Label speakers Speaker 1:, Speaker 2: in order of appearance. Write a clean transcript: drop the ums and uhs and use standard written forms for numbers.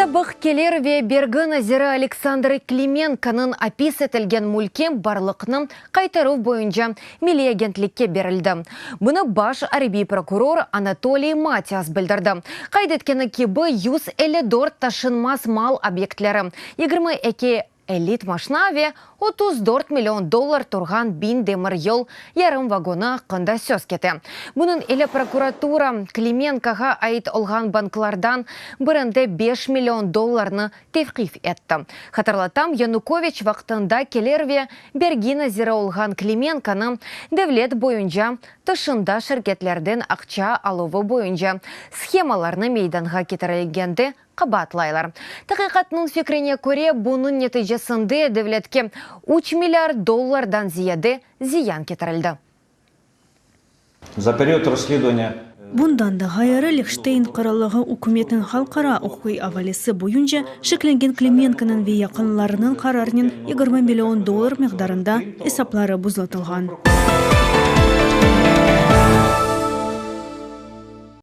Speaker 1: Sabıq kelir ve bergi naziri Aleksandr Klimenkonıñ apis etilgen mülki barlıqnı qaytaruv boyunca Milliy agentlikke berildi. Bunı baş arbiy prokuror Anatoliy Matias bildirdi. Qayd etkeni kibi, 154 taşınmaz mal obyektleri, 22 elit maşna ve 34 million dollar turğan biñ demiryol yarım vagonı aqqında söz kete. Bunıñ ile prokuratura, Klimenkoğa ait olğan banklardan birinde beş million dollarnı tevqif etti. Hatırlatam, Yanukoviç vaqtında kelir ve bergi naziri olğan Klimenkonı devlet boyunca tışında şirketlerden aqça aluvı boyunca shemalarnı meydanğa ketirilgende qabaatlaylar. Taqiqatnıñ fikrine köre, bunıñ neticesinde devletke üç milliard dollardan ziyade ziyan ketirildi.
Speaker 2: Za period rassledovaniya.
Speaker 3: Bundan da ğayrı, Lihşteyn Qırallığı ükümetiniñ halqara uquqiy avalesi boyunca şeklengen Klimenkonıñ ve yaqınlarınıñ qararınen 20 million dollar miqdarında esapları buzlatılğan.